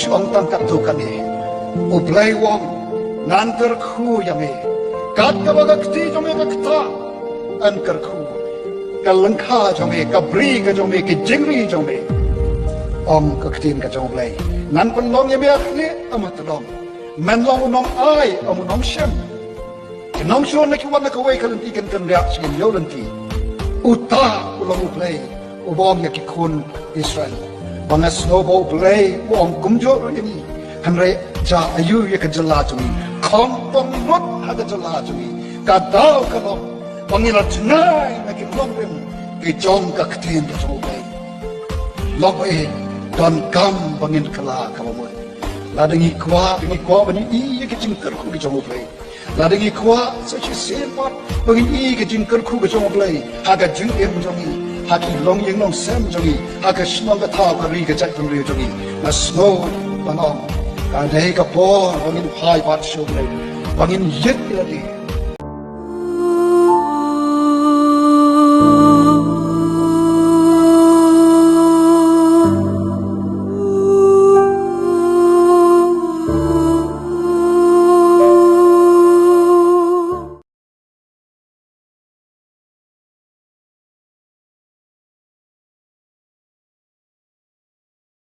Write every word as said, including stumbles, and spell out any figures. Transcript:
Shu ong tang katto katne. U Blei u ong, ngan kyrkhu ïa me. Kat kaba ka kti jong me ka ktah, yn kyrkhu. Ka lyngkha jong me, ka bri ka jong me, ka jingri jong me. Ong ka ktien ka jong U Blei, ngan pynlong ïa me ha khlieh, ym ha tdong. Men long u nongai, ym u nongshem. Ki nongshun na ki wan na kawei ka lynti kin kynriah sha kawei ka lynti. Uta u long U Blei uba ong ïa ki khun Israel. Ba nga sngew ba U Blei u ong kumjuh ruh ïa ngi. Hynrei jia aiu ïa ka jylla jong ngi? Khong tong lut ha ka jylla jong ngi. Ka daw ka long ba ngi la jngai na ki nongrim ki jong ka ktien ka jong U Blei. Long ba eh, donkam ba ngin kylla kaba mut. Lada ngi kwah, ngi kwah ban ïohi ïa ki jingkyrkhu ki jong U Blei. Lada ngi kwah sa shisien pat ba ngin ïohi ka jingkyrkhu ka jong U Blei ha ka jingim jong ngi, ha ki longïing longsem jong ngi, ha ka shnong ka thaw ka ri ka jaitbynriew jong ngi, nga sngew ban ong ka dei ka por ba ngin phai pat sha U Blei, ba ngin ïeit ïa lade.